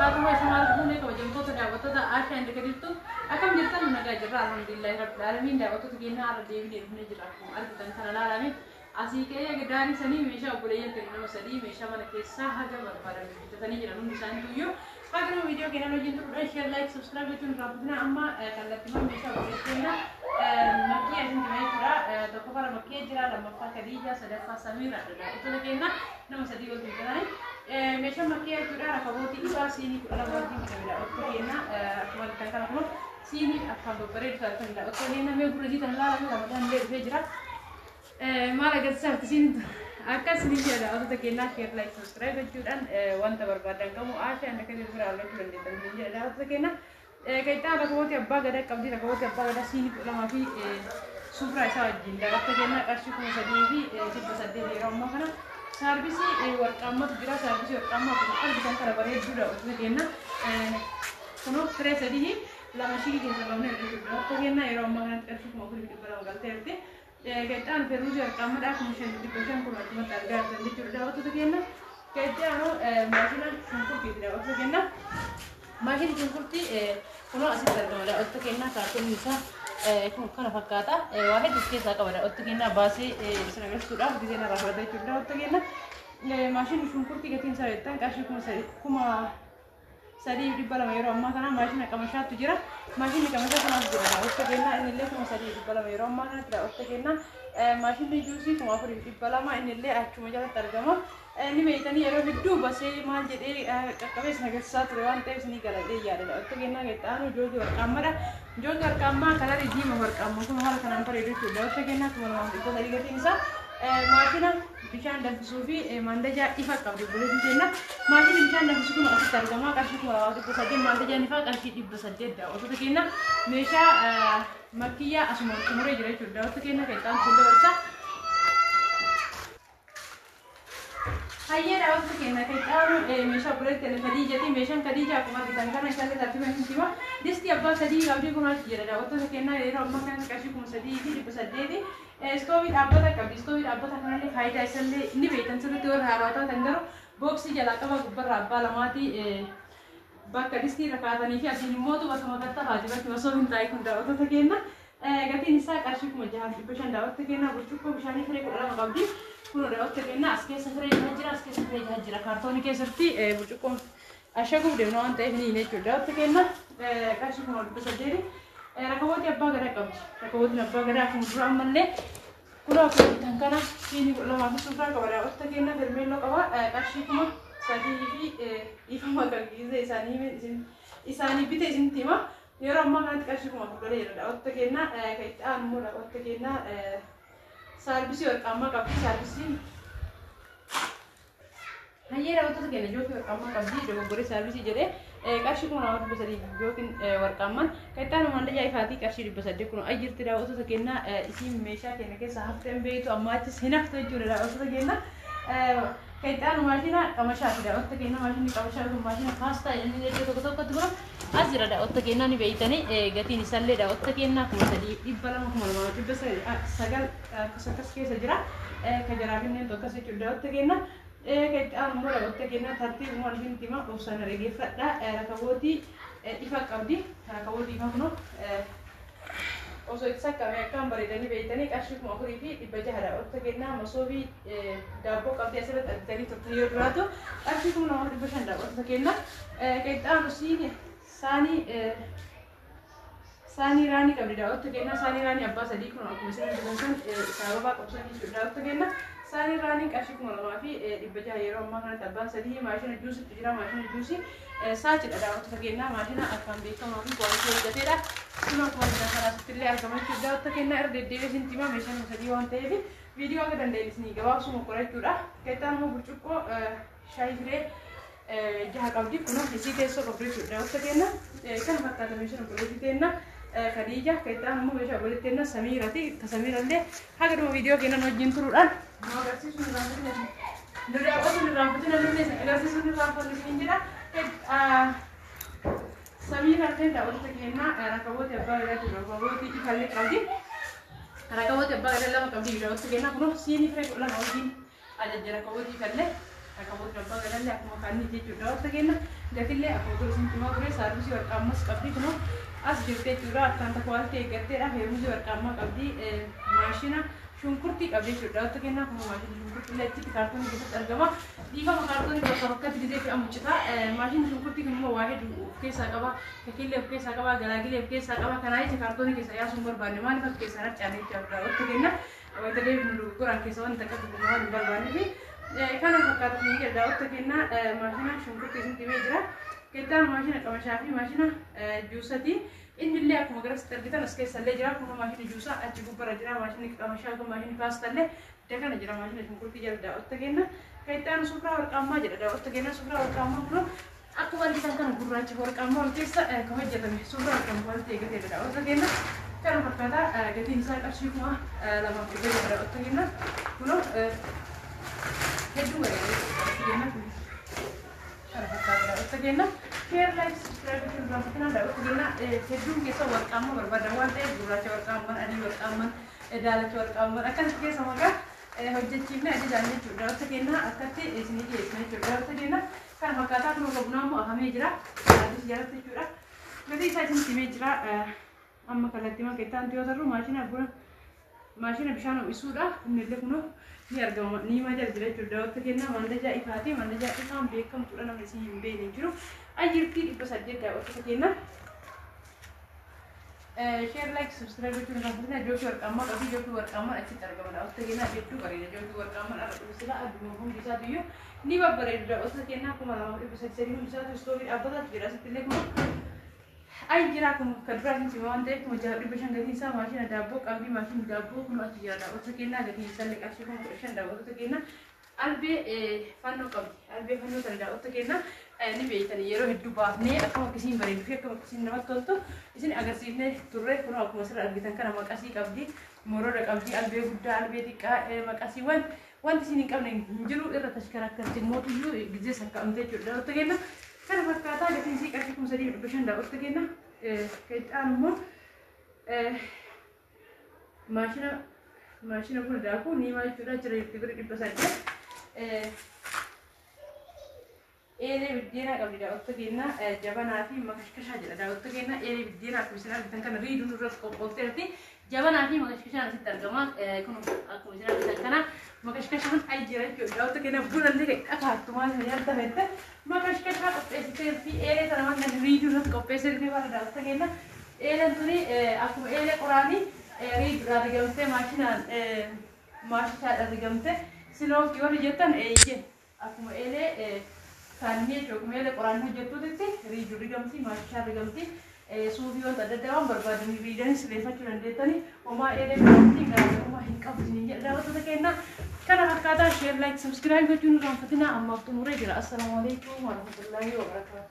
Wabarakaatuhu. Ashamaa fuunee kabajamtoota daawwattoota Aashaa inda gadiirtu akkam jirtan? Nagaa jirra, alhamdulillahi rabbil aalamiin. Daawwattoota keenya, har'a deebinee dhufnee jira. Akkuma argitan kana laalame asii ka'ee gaarii sanii meeshaa obboleeyyan keenya nama sadii meeshaa mana keessaa haga barbaadan bitatanii jiran hundi isaaniitu iyyuu. Haga nama viidiyoo keenan wajjin turuudhaan share, like, subscribe gochuun irraa fuudhina. Amma kallattiiwwan meeshaa obboleeyyan keenya makkii asitti jechuudha. Tokkoffaa Makkii jira, lammaffaa Khadiija, sadaffaa Samiira. Daawwattoota keenya, nama sadii walitti bitatanii meeshaa makkii jechuudha. Rakabootii ifaa siinii 12 wajjin bitame. Daawwattoota keenya, akkuma argitan kana kun siinii akkaan babbareedu taatan. Daawwattoota keenya, mee gurra jiitan ilaalame. Ramadaan illee dhufee jira. Maal agarsiisaaf isiin akkas ni jedha. Daawwattoota keenyaa, share, like, subscribe gochuudhaan wanta barbaadan qabu Aashaa inni akka bira argachuu dandeettan ni jedha. Daawwattoota keenya, kan rakabootii abbaa gadaa qabdi. Rakabootii abbaa gadaa siinii 12 fi suuraa isaa wajjin, daawwattoota keenya, qarshii 3800 yeroo ammaa kana. Saarbisii warqaammatu jira. Saarbisii warqaammaa akkuma argitan kana bareedduu, daawwattoota keenya. Kunoo firee sadii lama shii keessa qabnee jechuudha. Daawwattoota keenya, yeroo ammaa kanatti qarshii 4200 galteerti. Gaxxaan feruuzii warqaammadhaa 5500 kun achumatti argaa jirtan jechuudha. Daawwattoota keenya, gaxxaanu maashina shunkurtiiti. Daawwattoota keenya, maashinni shunkurtii kunoo asitti argama. Daawwattoota keenya, kaartoonni isaa kun kana fakkaata. Waa hedduu of keessaa qaba. Daawwattoota keenya, baasee isin agarsiisuudhaaf gisee narraa fudhata jechuudha. Daawwattoota keenya, maashinni shunkurtii gatiin isaa jettan qarshii 3200 yeroo ammaa kana. Maashina qamashaatu jira. Maashinni qamashaa kanaas jira. Daawwattoota keenya, inni illee 3200 yeroo ammaa kanatti. Daawwattoota keenya, maashinni juusii 4200, inni illee achuma jalatti argama. Inni beektanii yeroo hedduu basee maal jedhee qaqqabee isin agarsiisaa ture waan ta'eef isinii galadhee yaada. Daawwattoota keenya, qixxaanu joogii warqaammadha. Joogii warqaammaa kalarii diimaa warqaammaa kun haala kanaan bareedu jechuudha. Daawwattoota keenya, 2300 gatiin isaa. Maashina bishaan danfisuu fi maandajaa ifa qabdi obboleettiin keenya. Maashinni bishaan danfisu kun asitti argama. Qarshii 2800, maandajaan ifaa qarshii 800. Daawwattoota keenya, meeshaa makkiyyaa asuma xumuree jira jechuudha. Daawwattoota keenya, kan itti sun dabarsa. Hayyee, daawwattoota keenya, kan itti aanu meeshaa obboleettii keenya Khadiijati. Meeshaan Khadiija akkuma argitan kana isaallee tartiiba hin hima. Distii abbaa sadii qabdii kun as jira. Daawwattoota keenya, yeroo ammaa kanatti qarshii 3800. Istoovii dhaabbata qabdi. Istoovii dhaabbata kanallee faayidaa isallee ni beektan sirriitti warri haarawaa taatan, garuu booksii jalaa qaba, gubbarraa abbaa lamaati. Bakka distii irra kaa'atanii fi asiin immoo bakka makattafaati, bakki masoo hin taa'e kun. Daawwattoota keenya, gatiin isaa qarshii 6500. Daawwattoota keenya, burcuqqoo bishaanii firee 12 qabdi. Kun daawwattoota keenya, as keessa firee jaha jira, as keessa firee jaha jira. Kaartoonii keessatti burcuqqoon ashaguuf deemna waan ta'eef ni jechuudha. Daawwattoota keenya, qarshii 1800. Rakabootii abbaa gadaa qabdi. Rakabootiin abbaa gadaa akkuma dura ammallee kun akkuma bitan kana siinii 12 fi suuraa qaba. Daawwattoota keenya, fermeelloo qaba. Qarshii 3000 fi dhiifama kan giizee isaanii bite isinitti hima. Yeroo ammaa kanatti qarshii 4000 galee jira. Daawwattoota keenya, kan itti aanu immoo, daawwattoota keenya, saarbisii warqaammaa qabdi. Saarbisiin. Hayyee, daawwattoota keenya, jookii warqaammaa qabdi. Dogoggoree saarbisii jedhee. Qarshii 2300 yookiin warqaammaan. Kan itti aanu maandajaa ifaatii qarshii 800 kun ajjirti. Daawwattoota keenya, isiin meeshaa keenya keessa hafteen beektu, amma achis hin haftu jechuudha. Daawwattoota keenya, kan itti aanu maashina qamashaati. Daawwattoota keenya, maashinni qamashaa kun maashina paastaa jedhanii iddoo tokko tokkotti kun as jira. Daawwattoota keenya, ni beektanii gatiin isaallee, daawwattoota keenya, 3200, 2900 akkas akkas keessa jira. Kan jaraafinneen tokkos jechuudha. Daawwattoota keenya, kan itti aanu immoo, daawwattoota keenya, tartiibuma isinitti hima, obsaan dhaggeeffadha. Rakabootii ifa qabdi. Rakabootii ifa kunoo osoo itti saqqame akkaan bareedanii beektanii, qarshii 4600. Daawwattoota keenya, masoobii daabboo qabdi, asirratti argitanii turtan yoo duraatu, qarshii 2500. Daawwattoota keenya, kan itti aanu siini saanii saanii raanii qabdi. Daawwattoota keenya, saanii raanii abbaa sadii kun akkuma isin argitan san sababaa qabsan jechuudha. Daawwattoota keenya, saanii raanii qarshii 2600 yeroo ammaa kanatti abbaan sadii. Maashina juusitti jira. Maashina juusii saacidha. Daawwattoota keenya, maashina akkaan beekamaa fi quality hojjeteedha. Kun akkuma argitan kana asitti illee argama jechuudha. Daawwattoota keenya, irra deddeebi'ee isin himaa, meeshaan sadii waan ta'eef viidiyoo akka danda'e isinii gabaabsuma qorachuudha. Keessaan immoo burcuqqoo shaayii firee jaha qabdi, kun isii teessoo qabdu jechuudha. Daawwattoota keenya, kana fakkaata meeshaan obboleettii teenya Khadiija. Keessaan immoo meeshaa obboleettii teenya Samiirati. Ka Samiirallee haga dhuma viidiyoo keenan wajjin turuudhaan nu agarsiisuun irraanfatina, nu daawwatuun irraanfatina, nullee agarsiisuun irraanfannu isiniin jedha. Samiirallee, daawwattoota keenya, rakaboota abbaa gadaati, rakabooti ifallee qabdi. Rakabooti abbaa gadaa lama qabdi. Daawwattoota keenya, kunoo siinii firee 12 wajjin ajajja. Rakabooti ifallee, rakabooti abbaa gadaa Isaallee akkuma kaanii jechuudha. Daawwattoota keenya, gatillee akkuma ture isin himaa ture. Saarvisii warqaammas qabdi, kunoo as jirti jechuudha. Akkaan tokko walitti eeggatteedha. Feermusii warqaammaa qabdi. Maashina shunkurtii qabdi jechuudha. Daawwattoota keenya, akkuma maashina shunkurtii illee achitti kaartoonii keessatti argama. Dhiifama, kaartoonii bakka bakkatti gisee fe'amu cita. Maashinni shunkurtii kun immoo waa hedduu of keessaa qaba. Kakiillee of keessaa qaba. Galaagilee of keessaa qaba. Kanaa jecha kaartoonii keessa yaasuun barbaanne, maaliif akka keessaa harcaane jechuudha. Daawwattoota keenya, wayita deebinu dogoggoraan keessa wanta akka dhugu waan hin barbaanneef kana fakkaatu ni jedha. Daawwattoota keenya, maashina shunkurtii isin himee jira. Kettaan maashina qamashaa fi maashina juusati. Inni illee akkuma garasitti argitan as keessa illee jira. Kun maashina juusaa achi gubbarra jira. Maashinni qamashaa kun, maashinni paastaa illee dakana jira. Maashina shunkurtii jala, daawwattoota keenya. Kettaan sufraa warqaammaa jedha. Daawwattoota keenya, sufraa warqaammaa kun akkuma argitan kana gurraacha warqaammaa ol keessa kan hojjetame, sufraa warqaammaa walitti eegateedha. Daawwattoota keenya, kana fakkaata. Gatiin isaa qarshii 2,600 daawwattoota keenya. Kunoo hedduu bareeda. Kana fakkaata, daawwattoota keenya. Share, like, subscribe gochuun irraanfatinaa, daawwattoota keenya. Hedduun keessa warqaammaa barbaadan waan ta'eef, gurraacha warqaammaan, adii warqaammaan, daalacha warqaammaan akkanatti keessa maqaa hojjechiifne ajajaan jechuudha. Daawwattoota keenya, akkatti isinii dhiyeessina jechuudha. Daawwattoota keenya, kana fakkaataa. Kun bunaa immoo afamee jira. Addis jalatti jechuudha. Gatii isaa isinitti himee jira. Amma kallattii makeettaan yoo tarru maashina buna, maashina bishaan ho'isuudha. Inni illee kunoo ni argama. Ni jala jira jechuudha. Daawwattoota keenya, mandajaa ifaati. Mandajaa ifaan beekamtuudha, namni isin hin beekne hin jiru. Ayyirtii 800, daawwattoota keenya. Share, like, subscribe gochuun irraanfatina. Jookii warqaammaa qabdi. Jookii warqaammaan achitti argama, daawwattoota keenya. Hedduu bareeda jookii warqaammaan arra dhufu sila adduma. Hundi isaatu iyyuu ni babbareedu, daawwattoota keenya. 2303 hundi isaatu istoovii dhaabbataatu jira. Asitti illee kun ay jira. Kun kan duraa isin sima waan ta'eef 6500 gatiin isaa. Maashina daabboo qabdi. Maashinni daabboo kun achi jira, daawwattoota keenya. Gatiin isaa illee qarshii 15,000, daawwattoota keenya. Albee fannoo qabdi. Albee fannoo sana, daawwattoota keenya, ni beektanii, yeroo hedduu baafnee akkam akkasiin bareedu fi akkam akkasiin namatti toltu isin agarsiifnee turre. Kun akkuma asirra argitan kana maqasii qabdi, moroda qabdi, albee guddaa, albee xiqqaa, maqasiiwwan, wanti isin hin qabne hin jiru. Irra tashkarakkarti mootuyyuu gizee sakka'amte jechuudha. Daawwattoota keenya, kana fakkaataa. Gatiin isii qarshii 3500, daawwattoota keenya. Kan immoo maashina buna daakuu niimaa jechuudha. Jira jirti bira 800. Eelee biddeenaa qabdi, daawwattoota keenya. Jabanaa fi makashkashaa jedha, daawwattoota keenya. Eelee biddeenaa akkuma isin argitan kana riiduun irratti qophoofteerti. Jabanaa fi makashkashaan asitti argama. Kun akkuma isin argitan kana makashkashaan ay jira jechuudha. Daawwattoota keenya, buna illee dhakaattu maal nyaata fette makashkashaa qopheessiteerti. Eelee sana waan riiduu irratti qopheessiteerti bara, daawwattoota keenya. Eeleen tuni akkuma eelee qoraanii riiduudhaan rigamtee, maashinaan maashishaadhaan rigamte siloofti warri jettan, eeyyee, akkuma eelee kaannee jechuudha. Akkuma eelee qoraanii hojjettuutitti riiduu rigamti, maashishaan rigamti. Suufii wanta adda addaa waan barbaadanii riidanii sirreeffachuu dandeettanii. Homaa eelee qoraanii garaagarummaa hin qabu isiniin jedha, daawwattoota keenya. Kana fakkaataa. Share, like, subscribe gochuun irraanfatinaa. Ammaaf xumuree jira. Assalaamu alaikum warahmatullaahi wabarakaatu.